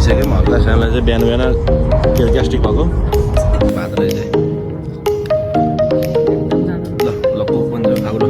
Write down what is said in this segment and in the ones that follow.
आइसक्यौँ हल्का सानोलाई चाहिँ बिहान बिहान ग्यास्ट्रिक भएको भात रहेछ ल ल कोक पनि छ खाऊ ल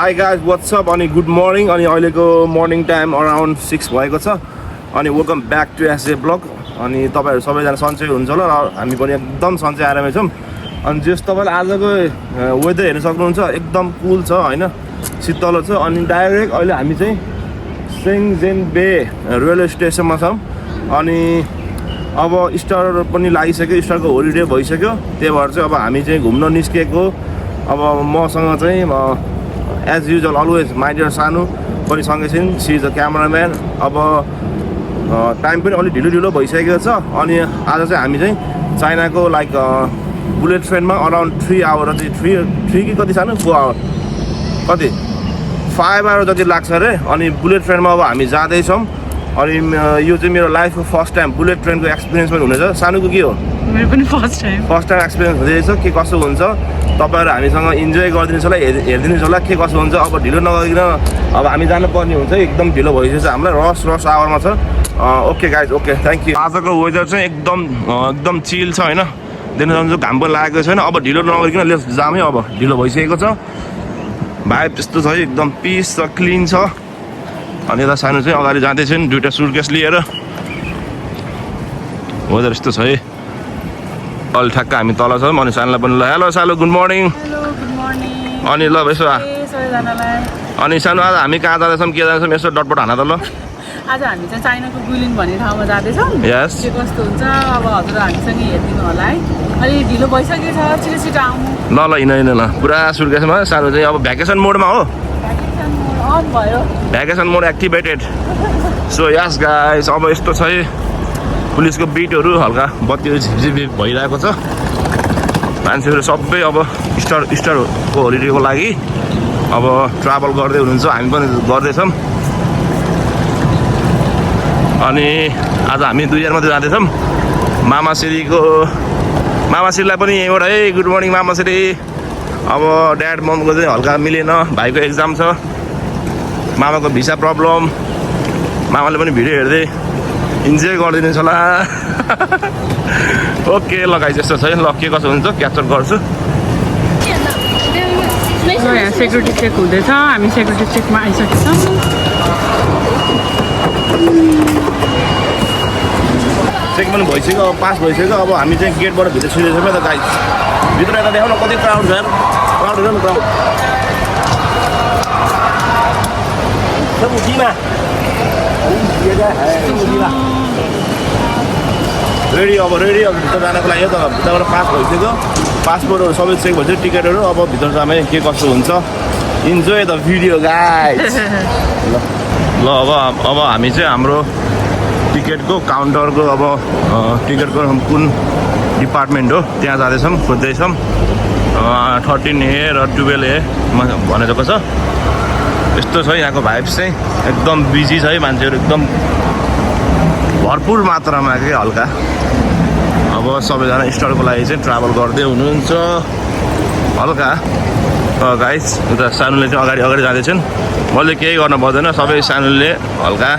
Hi guys, what's up? अनि गुड मर्निङ अनि अहिलेको मर्निङ टाइम अराउन्ड 6 भएको छ अनि welcome back to SA blog अनि तपाईँहरू सबैजना सन्चै हुन्छ होला र हामी पनि एकदम सन्चै आरामै छौँ अनि जस तपाईँले आजको वेदर हेर्न सक्नुहुन्छ एकदम कुल छ होइन शीतल छ अनि डाइरेक्ट अहिले हामी चाहिँ सेङ्जेन बे रेलवे स्टेसनमा छौँ अनि अब स्टार पनि लागिसक्यो स्टारको होलिडे भइसक्यो त्यही भएर चाहिँ अब हामी चाहिँ घुम्न निस्केको अब मसँग चाहिँ as usual always my dear Sanu पनि सँगै छिन् सी इज अ क्यामराम्यान अब टाइम पनि अलिक ढिलो ढिलो भइसकेको छ अनि आज चाहिँ हामी चाहिँ चाइनाको लाइक बुलेट ट्रेनमा अराउन्ड 3 आवर जति 3 कि कति सानो 4 आवर कति 5 आवर जति लाग्छ अरे अनि बुलेट ट्रेनमा अब हामी जाँदैछौँ अनि यो चाहिँ मेरो लाइफको फर्स्ट टाइम बुलेट ट्रेनको एक्सपिरियन्स पनि हुनेछ सानुको के हो मेरो पनि फर्स्ट टाइम एक्सपिरियन्स हुँदैछ के कसो हुन्छ तपाईँहरू हामीसँग इन्जोय गरिदिनुहोस् होला हेरिदिनुहोस् होला के कसो हुन्छ अब ढिलो नगरिकन अब हामी जानुपर्ने हुन्छ एकदम ढिलो भइसकेछ हामीलाई रस आवरमा छ okay guys okay thank you आजको वेदर चाहिँ एकदम चिल छ होइन देख्न सक्नुहुन्छ घाम पनि लागेको छैन अब ढिलो नगरिकन जामै अब ढिलो भइसकेको छ भाइब त्यस्तो छ एकदम पिस छ क्लिन छ अनि यता सानो चाहिँ अगाडि जाँदैछन् दुईवटा सुटकेस लिएर वेदर यस्तो छ है अलि ठ्याक्क हामी तल छौँ अनि सानोलाई पनि ल हेलो सालो गुड मर्निङ अनि ल यसो अनि सानो आज हामी कहाँ जाँदैछौँ के जाँदैछौँ यसो डटपट हाना त ल आज हामी चाहिँ चाइनाको गुलिन भन्ने ठाउँमा जाँदैछौँ यस के कस्तो हुन्छ अब हजुर हामीसँग हेरिदिनु होला है अलि ढिलो भइसकेको छ छिटो आउनु ल हिँड ल पुरा सुर्केसमा सानो चाहिँ अब भ्याकेसन मोडमा हो भ्याकेसन मोड एक्टिभेटेड सो यस गाइस अब यस्तो छ है पुलिसको बिटहरू हल्का बत्तीहरू झिपझिप भइरहेको छ मान्छेहरू सबै अब स्टारको होलिडेको लागि अब ट्राभल गर्दै हुनुहुन्छ हामी पनि गर्दैछौँ अनि आज हामी 2 जना मात्रै जाँदैछौँ मामाश्रीलाई पनि यहीँबाट है गुड मर्निङ मामाश्री अब ड्याड ममको चाहिँ हल्का मिलेन भाइको एक्जाम छ मामाको भिसा प्रब्लम मामाले पनि भिडियो हेर्दै इन्जोय गरिदिनुहोस् होला ओके लगाइ जस्तो छ ल के कसो हुन्छ क्याप्चर गर्छु यहाँ सेक्युरिटी चेक हुँदैछ हामी सेक्युरिटी चेकमा आइसकेको छौँ चेक पनि भइसक्यो अब पास भइसक्यो अब हामी चाहिँ गेटबाट भित्र छिर्दैछौँ त गाइस भित्र यता देखाउन कति क्राउड छ क्राउड हुन्छ नि क्राउड रेडी अब भित्र जानको लागि त भित्रबाट पास भइसक्यो पासपोर्टहरू सबै चेक भइसक्यो टिकटहरू अब भित्र जामै के कस्तो हुन्छ इन्जोय द भिडियो गाइस ल अब हामी चाहिँ हाम्रो टिकटको काउन्टरको अब टिकटको कुन डिपार्टमेन्ट हो त्यहाँ जाँदैछौँ खोज्दैछौँ 13A र 12A भनेको छ यस्तो छ यहाँको भाइब्स चाहिँ एकदम बिजी छ है मान्छेहरू एकदम भरपुर मात्रामा के हल्का अब सबैजना स्टारको लागि चाहिँ ट्राभल गर्दै हुनुहुन्छ हल्का गाइस उता सानुले चाहिँ अगाडि जाँदैछन् मैले केही गर्न पर्दैन सबै सानुले हल्का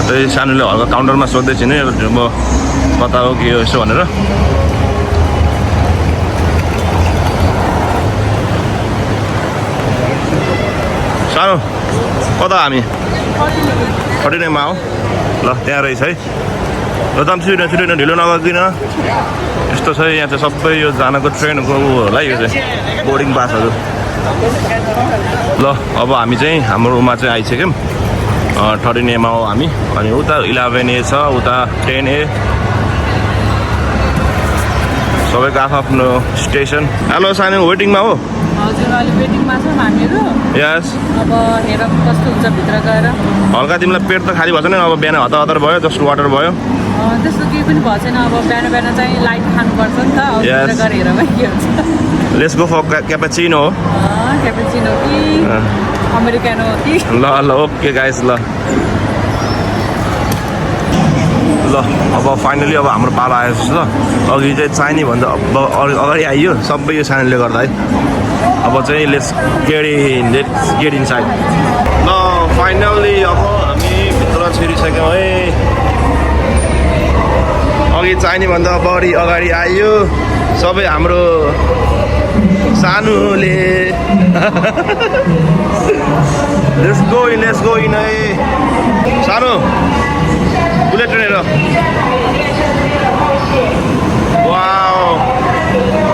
त्यही सानुले हल्का काउन्टरमा सोध्दैछु नि म कता हो के हो यसो भनेर सानो कता हामी 13A हो ल त्यहाँ रहेछ है र त छिटो ढिलो नगरिदिन यस्तो छ यहाँ चाहिँ सबै यो जानको ट्रेनको होला यो चाहिँ बोर्डिङ पासहरू ल अब हामी चाहिँ हाम्रोमा चाहिँ आइसक्यौँ 13A मा हो हामी अनि उता 11A छ उता 10A सबैको आफ्नो स्टेसन हेलो सानो वेटिङमा हो हजुर अहिले वेटिङमा छौँ हामीहरू यस अब हेरौँ कस्तो हुन्छ भित्र गएर हल्का तिमीलाई पेट त खाली भएको छैन अब बिहान हतार भयो जस्ट वाटर भयो त्यस्तो केही पनि भएको छैन अब बिहान बिहान चाहिँ लाइट खानुपर्छ नि त अब Yes. भित्र गएर हेरौँ है के हुन्छ लेट्स गो फर क्यापेचिनो हो क्यापेचिनो कि अमेरिकानो हो कि ल ल ओके गाइस ल ल अब फाइनली अब हाम्रो पालो आएछ ल अघि चाहिँ चाहिने भन्दा अब अगाडि आइयो सबै यो सानोले गर्दा है अब चाहिँ लेट्स गेट इन साइड ल फाइनल्ली अब हामी भित्र छिरिसक्यौँ है अघि चाहिने भन्दा बढी अगाडि आइयो सबै हाम्रो सानोले लेट्स गो इन है सानो बुलेट ट्रेन हेर वाउ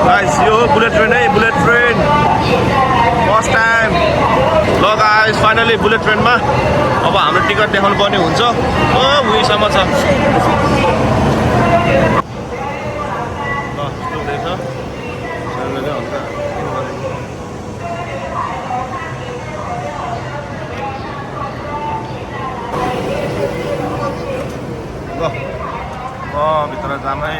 गाइस यो बुलेट ट्रेन है बुलेट ट्रेन फर्स्ट टाइम ल गाइस फाइनली बुलेट ट्रेनमा अब हाम्रो टिकट देखाउनु पर्ने हुन्छ उहीसम्म छ भित्र जाम है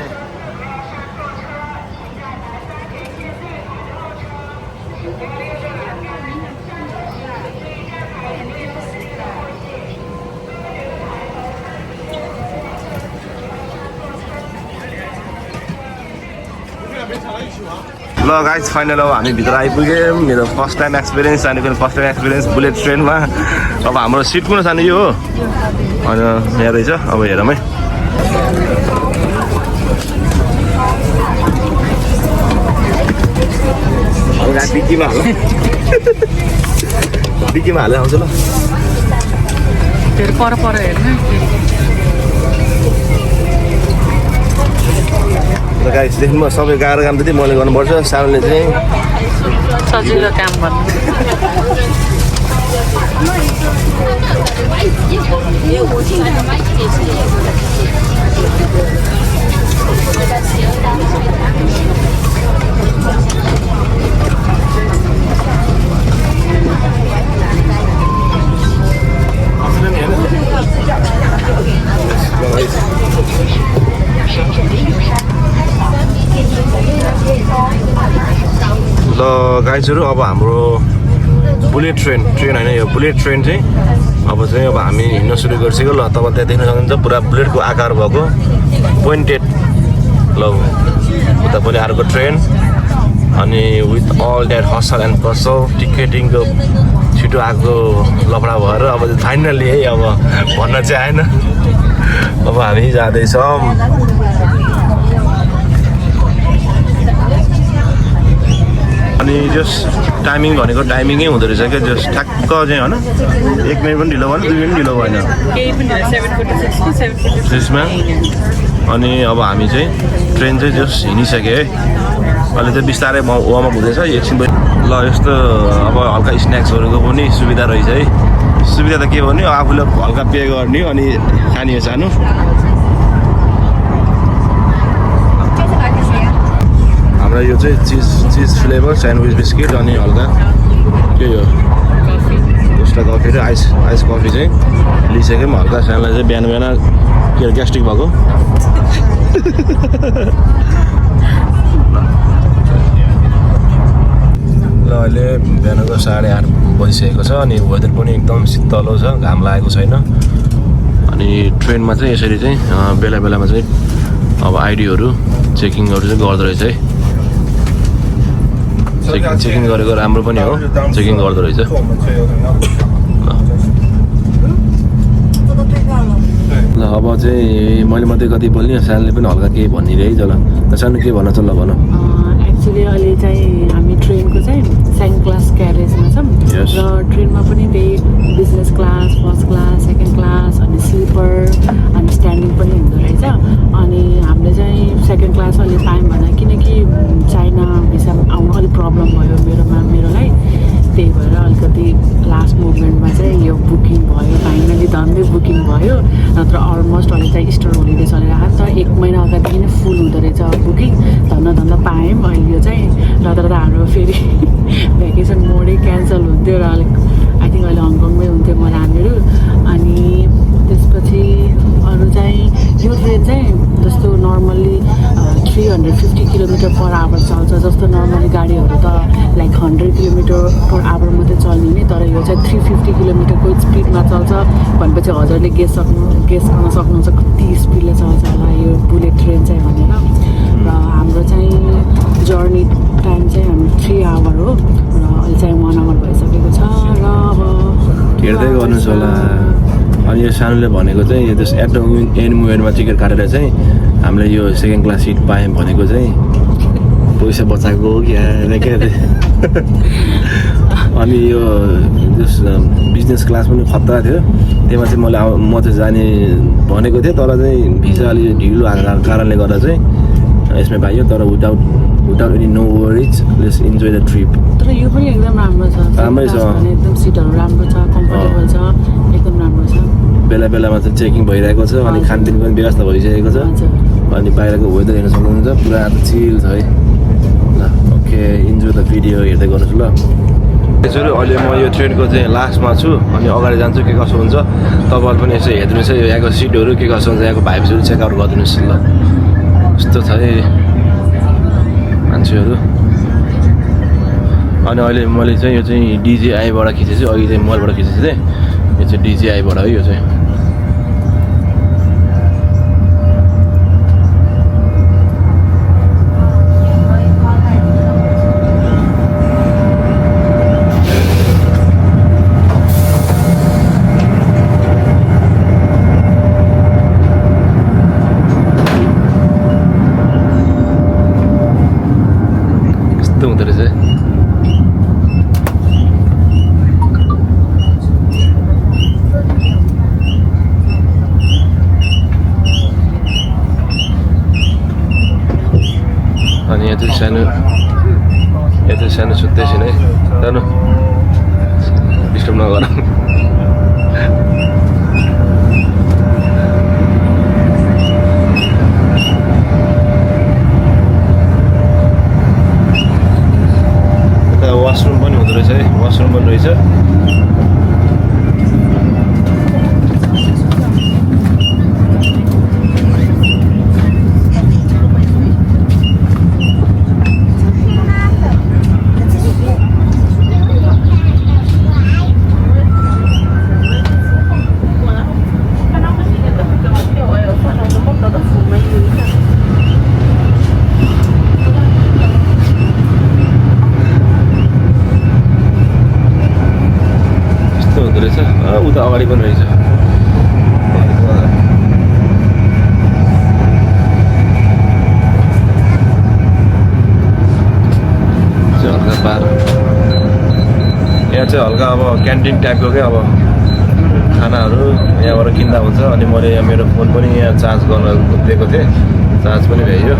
ल गाइस फाइनल अब हामी भित्र आइपुग्यौँ मेरो फर्स्ट टाइम एक्सपिरियन्स जानेको फर्स्ट टाइम एक्सपिरियन्स बुलेट ट्रेनमा अब हाम्रो सिट कुन सानो यो हो अनि यहाँ रहेछ अब हेरौँ है बिकीमा हालेर आउँछ ल फेरि पर हेर्नु र गाइसदेखि सबै गाह्रो काम चाहिँ मैले गर्नुपर्छ सानोले चाहिँ सजिलो काम गर्नु ल गाइजहरू अब हाम्रो बुलेट ट्रेन होइन यो बुलेट ट्रेन चाहिँ अब हामी हिँड्न सुरु गरिसक्यो ल तब त्यहाँ देख्न सक्नुहुन्छ पुरा बुलेटको आकार भएको पोइन्टेड ल उता पनि अर्को ट्रेन अनि with all that hassle and पसल टिकेटिङको छिटो आएको लफडा भएर अब फाइनल्ली है अब भन्न चाहिँ आएन अब हामी जाँदैछौँ अनि जस्ट टाइमिङ भनेको टाइमिङै हुँदो रहेछ क्या जस्ट ठ्याक्क चाहिँ होइन 1 मिनट पनि ढिलो भएन 2 मिनट ढिलो भएन त्यसमा अनि अब हामी चाहिँ ट्रेन चाहिँ जस्ट हिँडिसक्यो है अहिले चाहिँ बिस्तारै वार्म अप हुँदैछ एकछिन ल यस्तो अब हल्का स्न्याक्सहरूको पनि सुविधा रहेछ है सुविधा त के भन्यो आफूले हल्का पे गर्ने अनि खाने सानो हाम्रो यो चाहिँ चिज फ्लेभर स्यान्डविच बिस्किट अनि हल्का के हो एक्स्ट्रा कफी र आइस कफी चाहिँ लिइसक्यौँ हल्का सानोलाई चाहिँ बिहान बिहान के अरे ग्यास्ट्रिक भएको ल अहिले बिहानको 8:30 बजिसकेको छ अनि वेदर पनि एकदम शीतलो छ घाम लागेको छैन अनि ट्रेनमा चाहिँ यसरी चाहिँ बेला बेलामा चाहिँ अब आइडीहरू चेकिङहरू चाहिँ गर्दो रहेछ है चेकिङ गरेको राम्रो पनि हो चेकिङ गर्दो रहेछ ल अब चाहिँ मैले मात्रै कति बोल्ने सानले पनि हल्का केही भनिरहेछ ल सानो के भन्न छ ल भन एक्चुली अहिले चाहिँ हामी ट्रेनको चाहिँ सेकेन्ड क्लास क्यारेजमा छौँ र ट्रेनमा पनि त्यही business class first class second class अनि स्लिपर अनि स्ट्यान्डिङ पनि हुँदो रहेछ अनि हामीले चाहिँ सेकेन्ड क्लास अहिले पायौँ भने किनकि चाइना भिसामा आउनु अलिक प्रब्लम भयो मेरोलाई त्यही भएर अलिकति लास्ट मुभमेन्टमा चाहिँ यो बुकिङ भयो फाइनली धन्दै बुकिङ भयो नत्र अलमोस्ट अहिले चाहिँ इस्टर होलिडे चलेर आएको त 1 महिना अगाडिदेखि नै फुल हुँदो रहेछ बुकिङ धन्न पायौँ अहिले यो चाहिँ र तर हाम्रो फेरि भ्याकेसन मोडै क्यान्सल हुन्थ्यो र अलिक आई थिङ्क अहिले हङकङमै हुन्थ्यो म हामीहरू अनि त्यसपछि अरू चाहिँ यो ट्रेन चाहिँ जस्तो नर्मल्ली 350 किलोमिटर पर आवर चल्छ जस्तो नर्मली गाडीहरू त लाइक 100 किलोमिटर पर आवर मात्रै चल्ने नि तर यो चाहिँ 350 किलोमिटरको स्पिडमा चल्छ भनेपछि हजुरले गेस गर्न सक्नुहुन्छ कति स्पिडले चल्छ होला यो बुलेट ट्रेन चाहिँ भनेर र हाम्रो चाहिँ जर्नी टाइम चाहिँ हाम्रो 3 आवर हो र अहिले चाहिँ 1 आवर भइसकेको छ र अब हेर्दै गर्नुहोस् होला अनि यो सानोले भनेको चाहिँ यो एट द एन्ड मोमेन्टमा टिकट काटेर चाहिँ हामीले यो सेकेन्ड क्लास सिट पायौँ भनेको चाहिँ पैसा बचाएको हो क्या के अनि यो जस बिजनेस क्लास पनि खतरा थियो त्यसमा चाहिँ म चाहिँ जाने भनेको थिएँ तर चाहिँ भिजा अलि ढिलो आएको कारणले गर्दा चाहिँ यसमा पाइयो तर without any no worries let's enjoy the trip तर यो पनि एकदम राम्रो छ राम्रै छ एकदम सिटहरू राम्रो छ कम्फर्टेबल छ एकदम राम्रो छ बेला बेलामा चाहिँ चेकिङ भइरहेको छ अनि खानपिन पनि व्यवस्था भइसकेको छ अनि बाहिरको वेदर हेर्न सक्नुहुन्छ पुरा चिल छ है ल ओके इन्जोय द भिडियो हेर्दै गर्नुहोस् ल यसरी अहिले म यो ट्रेनको चाहिँ लास्टमा छु अनि अगाडि जान्छु के कसो हुन्छ तपाईँहरू पनि यसो हेरिदिनुहोस् है यहाँको सिटहरू के कसो हुन्छ यहाँको भाइब्सहरू चेकआउट गरिदिनुहोस् ल यस्तो छ है मान्छेहरू अनि अहिले मैले चाहिँ यो चाहिँ डिजिआईबाट खिचेको छु अघि चाहिँ मोबाइलबाट खिचेको थिएँ यो चाहिँ डिजिआईबाट है यो चाहिँ हुँदो रहेछ अनि यहाँ चाहिँ सानो सुत्दैछन् है जानु डिस्टर्ब नगर वासरुम पनि हुँदो रहेछ है वासरुम पनि रहेछ उता अगाडि पनि रहेछ हल्का पार यहाँ चाहिँ हल्का अब क्यान्टिन टाइपको क्या अब खानाहरू यहाँबाट किन्दा हुन्छ अनि मैले यहाँ मेरो फोन पनि यहाँ चार्ज गर्न दिएको थिएँ चार्ज पनि भ्याइयो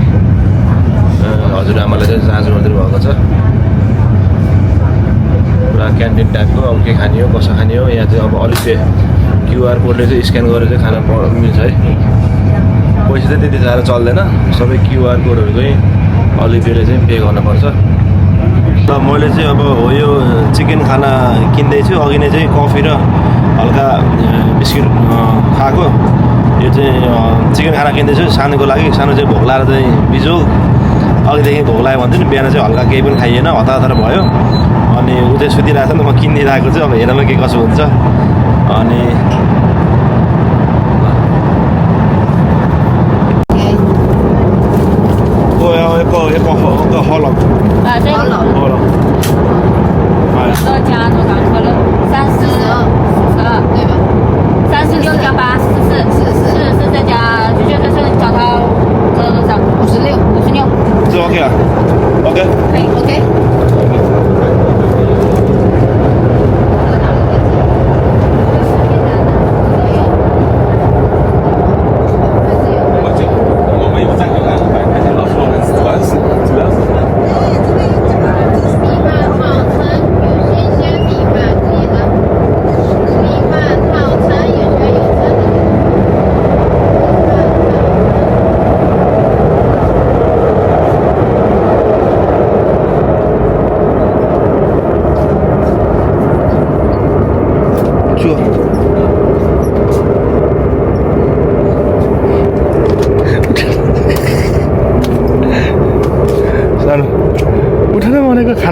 हजुरआमाले चाहिँ चार्ज गरिदिनु भएको छ पुरा क्यान्टिन टाइपको अब के खाने हो कसो खाने हो यहाँ चाहिँ अब अलिक क्युआर कोडले चाहिँ स्क्यान गरेर चाहिँ खाना मिल्छ है पैसा चाहिँ त्यति साह्रो चल्दैन सबै क्युआर कोडहरूकै अलिकति चाहिँ पे गर्नुपर्छ र मैले चाहिँ अब हो यो चिकन खाना किन्दैछु अघि नै चाहिँ कफी र हल्का बिस्किट खाएको यो चाहिँ चिकन खाना किन्दैछु सानोको लागि सानो चाहिँ भोक लाएर चाहिँ बिजो अघिदेखि भोक लाग्यो भन्थ्यो नि बिहान चाहिँ हल्का केही पनि खाइएन हतार भयो अनि ऊ चाहिँ सुतिरहेको छ नि त म किनिदिइरहेको छु अब हेरौँ के कसो हुन्छ अनि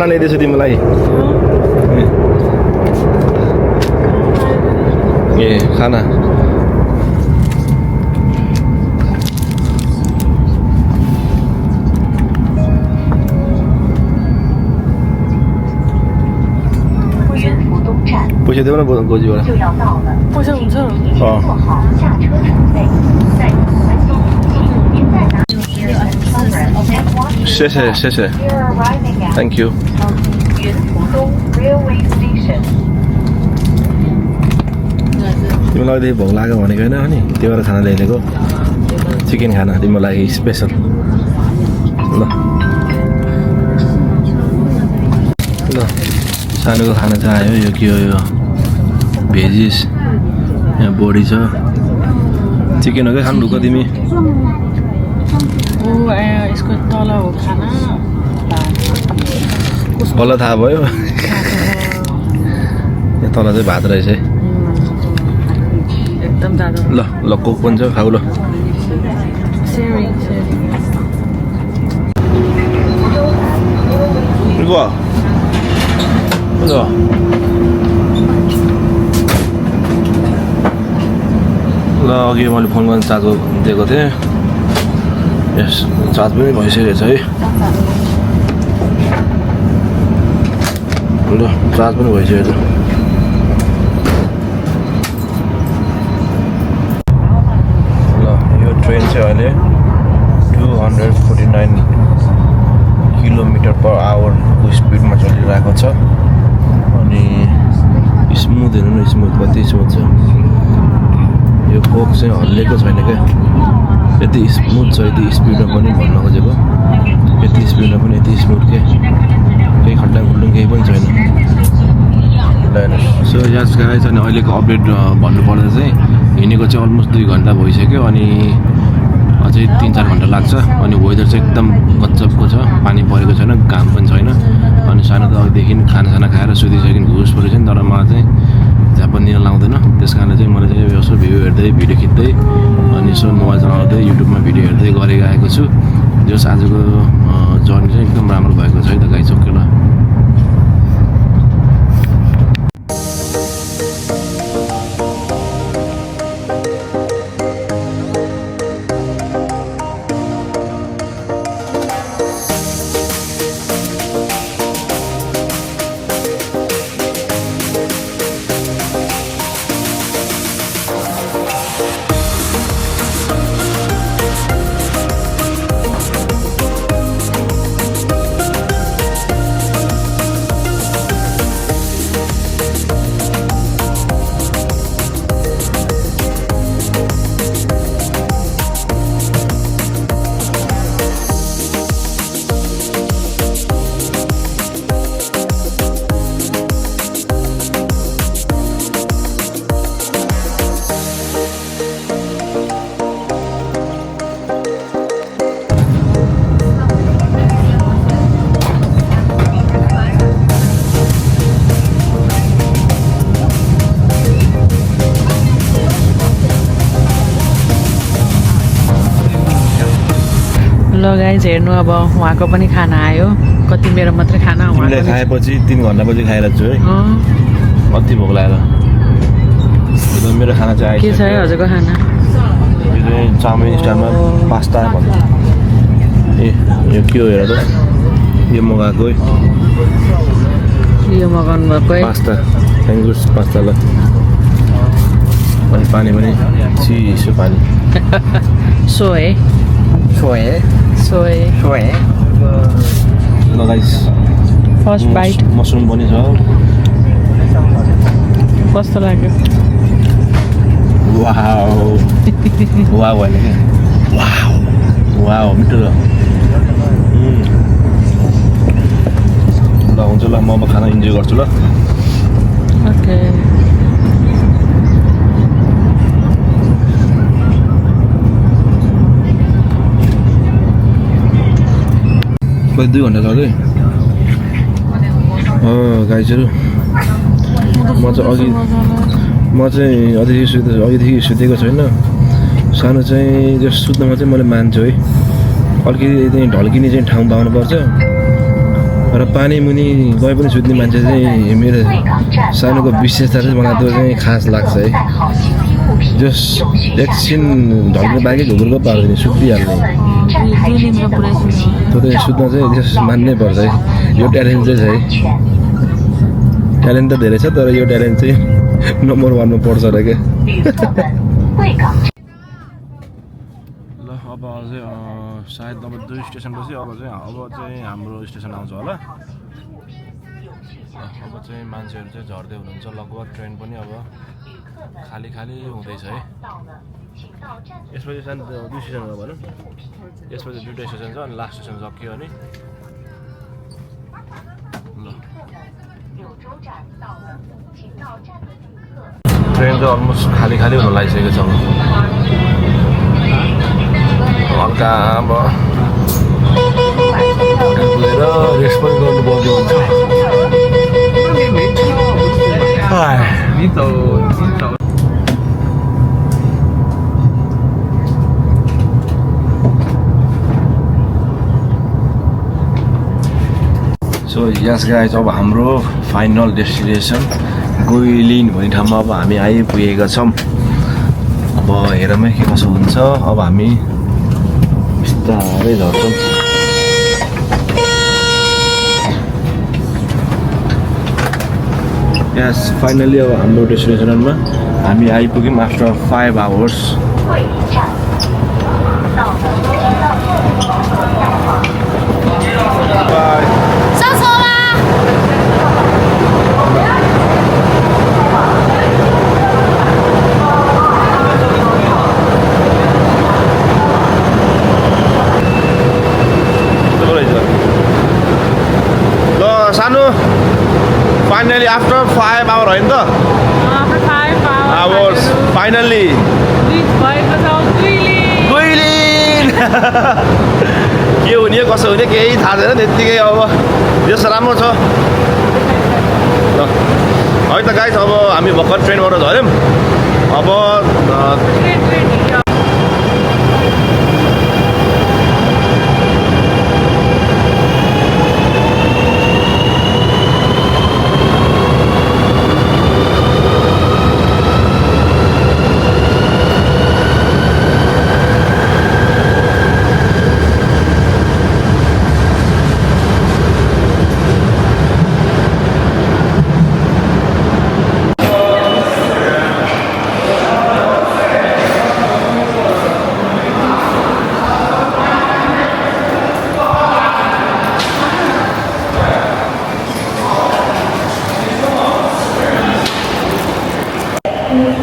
ल्याइदिएछु तिमीलाई ए खाना पैसा देऊ न गोजीबाट 不是हुन्छ 谢谢谢谢 Thank you तिमीलाई अहिले भोक लाग्यो भनेको होइन अनि त्यो भएर खाना ल्याइदिएको चिकन खाना तिम्रो लागि स्पेसल ल ल सानोको खाना चाहिँ आयो यो के हो यो भेजिस यहाँ बोडी छ चिकन हो क्या खानु ढुक्क तिमी यसको तल हो खाना बल्ल थाहा भयो यहाँ तल चाहिँ भात रहेछ है एकदम जाडो ल ल कोक पनि छ खाऊ ल ल अघि मैले फोन गर्न चार्ज दिएको थिएँ यस चार्ज पनि भइसकेको छ है ल चार्ज पनि भइसकेको छ ल यो ट्रेन चाहिँ अहिले 249 km/hको स्पिडमा चलिरहेको छ अनि स्मुथ हेर्नु न स्मुथ कति स्मुथ छ यो कोक चाहिँ हल्लेको छैन क्या यति स्मुथ छ यति स्पिडमा पनि भन्न खोजेको यति स्पिडमा पनि यति स्मुथ के केही खड्डा खुल्डुङ केही पनि छैन सो यस गाइज अनि अहिलेको अपडेट भन्नुपर्दा चाहिँ हिँडेको चाहिँ अलमोस्ट 2 घन्टा भइसक्यो अनि अझै 3-4 घन्टा लाग्छ अनि वेदर चाहिँ एकदम गजबको छ पानी परेको छैन घाम पनि छैन अनि सानो त अघिदेखि खानासाना खाएर सुतिसक्यो घुस परेको छैन तर मलाई चाहिँ झ्यापन दिन लाउँदैन त्यस कारणले चाहिँ मैले चाहिँ यसो भ्यू हेर्दै भिडियो खिच्दै अनि यसो मोबाइल चलाउँदै युट्युबमा भिडियो हेर्दै गरेर आएको छु जस आजको जर्नी चाहिँ एकदम राम्रो भएको छ है त गाइस ओके ल ल गाइज हेर्नु अब उहाँको पनि खाना आयो कति मेरो मात्रै खाना उहाँले खाएपछि 3 घन्टापछि खाएर छु है कति भोक लाग्यो मेरो खाना चाहिँ के छ है हजुरको खाना यो चाहिँ चाउमिन स्टाइलमा पास्ता भन्छ ए यो के हो हेर त यो मगाएको है यो मगाउनु भएको है पास्ता थ्याङ्क यू पास्ता ल अनि पानी पनि चिसो पानी सोए ल गाइस फर्स्ट बाइट मसरुम पनि छ कस्तो लाग्यो वाउ वाउ होइन क्या वाउ वाउ मिठो ल हुन्छ ल म अब खाना इन्जोय गर्छु ल ओके कति 2 घन्टा लाग्यो गाइजहरू म चाहिँ अघिदेखि सुतेको छैन सानो चाहिँ जस सुत्नमा चाहिँ मैले मान्छु है अलिकति चाहिँ ढल्किने चाहिँ ठाउँ पाउनुपर्छ र र पानी मुनि गए पनि सुत्ने मान्छे चाहिँ मेरो सानोको विशेषता चाहिँ मलाई त्यो चाहिँ खास लाग्छ है जस एकछिन ढल्को बाँकी घुगुरको पार्दैन सुत्दिहाल्ने त्यो चाहिँ सुत्न चाहिँ जस मान्नै पर्छ है यो ट्यालेन्ट चाहिँ छ है ट्यालेन्ट त धेरै छ तर यो ट्यालेन्ट चाहिँ नम्बर 1 मा पर्छ र के ल अब अझै सायद अब 2 स्टेसन पछि अब चाहिँ हाम्रो स्टेसन आउँछ होला अब चाहिँ मान्छेहरू चाहिँ झर्दै हुनुहुन्छ लगभग ट्रेन पनि अब खाली हुँदैछ है यसपछि सानो 2 स्टेसन हो भनौँ यसपछि 2टा स्टेसन छ अनि लास्ट स्टेसन सकियो अनि ल ट्रेन चाहिँ अलमोस्ट खाली हुन लागिसकेको छ हल्का अब होटेल पुगेर रेस्ट पनि गर्नुपर्ने हुन्छ सो यस गाइज अब हाम्रो फाइनल डेस्टिनेसन गुइलिन भन्ने ठाउँमा अब हामी आइपुगेका छौँ अब हेरमै के कसो हुन्छ अब हामी बिस्तारै झर्छौँ यस फाइनली अब हाम्रो डेस्टिनेसनमा हामी आइपुग्यौँ आफ्टर 5 आवर्स सानो फाइनली आफ्टर 5 आवर होइन त आवर्स फाइनली के हुने कसो हुने केही थाहा छैन त्यत्तिकै अब यस राम्रो छ ल है त गाइस अब हामी भर्खर ट्रेनबाट झऱ्यौँ अब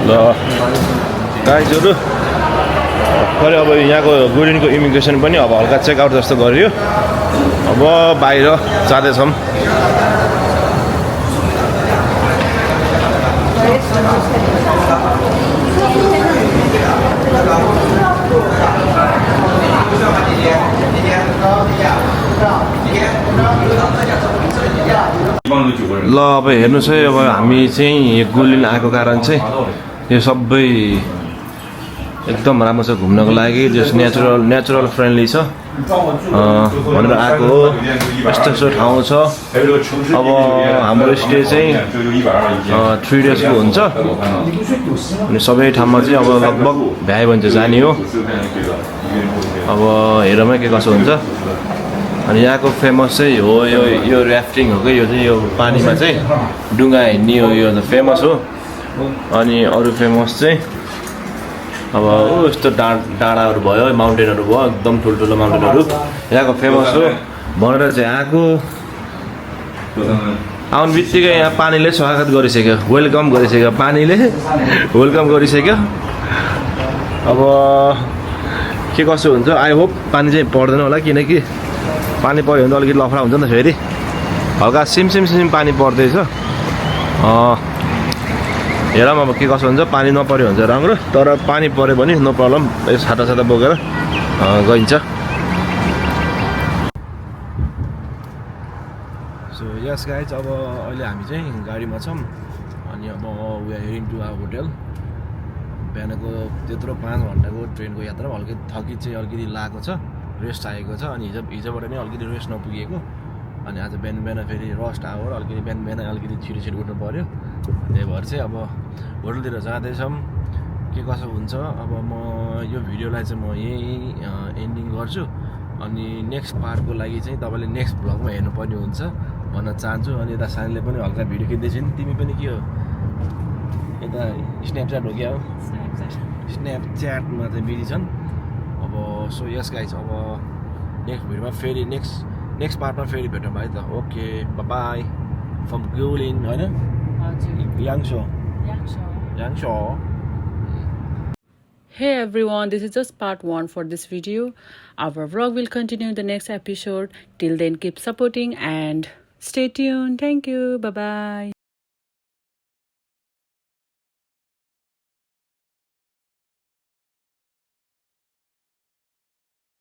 ल गाइजहरू भर्खरै अब यहाँको गुइलिनको इमिग्रेसन पनि अब हल्का चेकआउट जस्तो गरियो अब बाहिर जाँदैछौँ ल अब हेर्नुहोस् है अब हामी चाहिँ गुइलिन आएको कारण चाहिँ यो सबै एकदम राम्रो छ घुम्नको लागि जस नेचुरल फ्रेन्डली छ भनेर आएको हो यस्तो ठाउँ छ अब हाम्रो स्टे चाहिँ 3 डेजको हुन्छ अनि सबै ठाउँमा चाहिँ अब लगभग भ्यायो भने चाहिँ जाने हो अब हेरमै के कसो हुन्छ अनि यहाँको फेमस चाहिँ हो यो ऱ्याफ्टिङ हो कि यो चाहिँ यो पानीमा चाहिँ डुङ्गा हिँड्ने हो यो त फेमस हो अनि अरू फेमस चाहिँ अब यस्तो डाँडाहरू भयो माउन्टेनहरू भयो एकदम ठुल्ठुलो माउन्टेनहरू यहाँको फेमस हो भनेर चाहिँ आएको आउनु बित्तिकै यहाँ पानीले स्वागत गरिसक्यो वेलकम गरिसक्यो पानीले वेलकम गरिसक्यो अब के कसो हुन्छ आई होप पानी चाहिँ पर्दैन होला किनकि पानी पऱ्यो भने त अलिकति लफडा हुन्छ नि त फेरि हल्का सिम पानी पर्दैछ हेरौँ अब के कसो हुन्छ पानी नपऱ्यो भने चाहिँ राम्रो तर पानी पऱ्यो भने नो प्रब्लम यो छाता बोकेर गइन्छ सो यस गाइज अब अहिले हामी चाहिँ गाडीमा छौँ अनि अब we are heading to our hotel बिहानको त्यत्रो 5 घन्टाको ट्रेनको यात्रा अलिकति थकित चाहिँ अलिकति लागेको छ रेस्ट आएको छ अनि हिजोबाट नै अलिकति रेस्ट नपुगेको अनि आज बिहान बिहान फेरि रस्ट आवर अलिकति बिहान बिहान अलिकति छिटो छिटो उठ्नु पऱ्यो त्यही भएर चाहिँ अब होटलतिर जाँदैछौँ के कसो हुन्छ अब म यो भिडियोलाई चाहिँ म यहीँ एन्डिङ गर्छु अनि नेक्स्ट पार्टको लागि चाहिँ तपाईँले नेक्स्ट भ्लगमा हेर्नुपर्ने हुन्छ भन्न चाहन्छु अनि यता सानीले पनि हल्का भिडियो खिच्दैछ नि तिमी पनि के हो यता स्न्यापच्याट हो क्या हो स्न्यापच्याटमा चाहिँ बिजी छन् अब सो यस गाइज अब नेक्स्ट भिडियोमा फेरि नेक्स्ट पार्टमा फेरि भेटौँ भाइ त ओके बाई फ्रम गुलिन होइन याङसो Hey everyone, this is just part 1 for this video. Our vlog will continue in the next episode. Till then, keep supporting and stay tuned. Thank you. Bye bye.